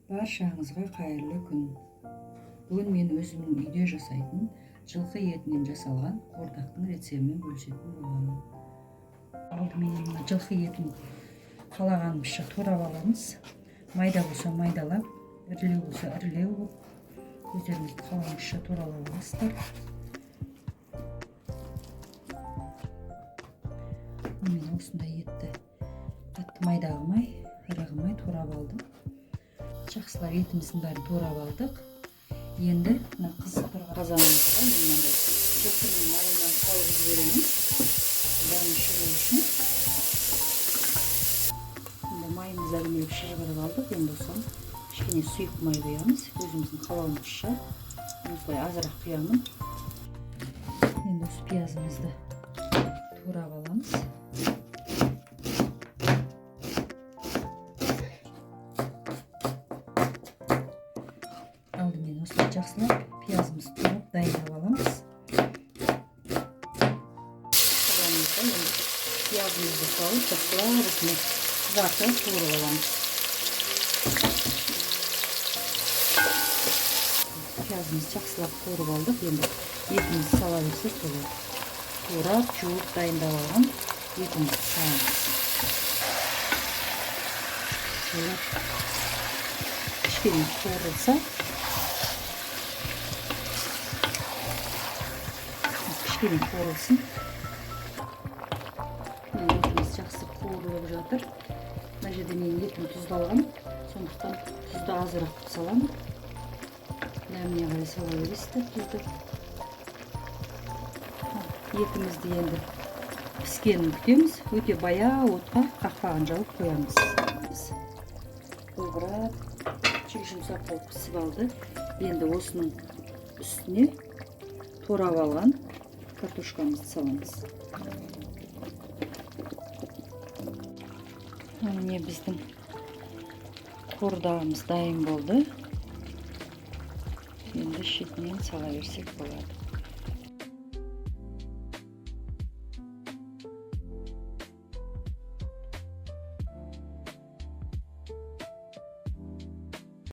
Баршаңызға қайырлы күн. Бүгін мен өзімнің үйде жасайтын жылқы етінен жасалған қуырдақтың рецептімен бөлісетін боламын. Алдымен мына жылқы етін қалағанымызша турап аламыз. Майда болса майдалап, ірілеу болса ірілеу болып, өздеріңіздің қалауыңызша туралап аласыздар. Мен осындай етті қатты майда қылмай, ірі қылмай турап алдым. Жақсылап етіміздің бәрін турап алдық. Енді мына қызып тұрған қазанымызға мен мынандай жылқының майынан салып жіберемін. Дәмі шығу үшін. Енді майымызды әдемілеп шыжғырып алдық. Енді осыған кішкене сұйық май құямыз. Өзіміздің қалауымызша. Осылай азырақ құямын. Енді осы пиязымызды турап аламыз. Алдымен осылай жақсылап пиязымызды турап дайындап аламыз. Қазанымызға енді пиязымызды салып жақсылап осыны қызартып қуырып аламыз. Пиязымызды жақсылап қуырып алдық. Енді етімізді сала берсек болады. Турап, жуып дайындап алған етімізді саламыз. Кішкене қуырылса, кішкене қуырылсын. Етіміз жақсы қуырылып жатыр. Мына жерде менің етім тұздалған, сондықтан тұзды азырақ саламын. Дәміне қарай сала бересіздер тұзды. Етімізді енді піскенін күтеміз. Өте баяу отқа қақпағын жауып қоямыз. Былғырап, жұп-жұмсақ болып пісіп алды. Енді осының үстіне турап алған картошкамызды саламыз. Міне біздің қуырдағымыз дайын болды. Енді шетінен сала берсек болады.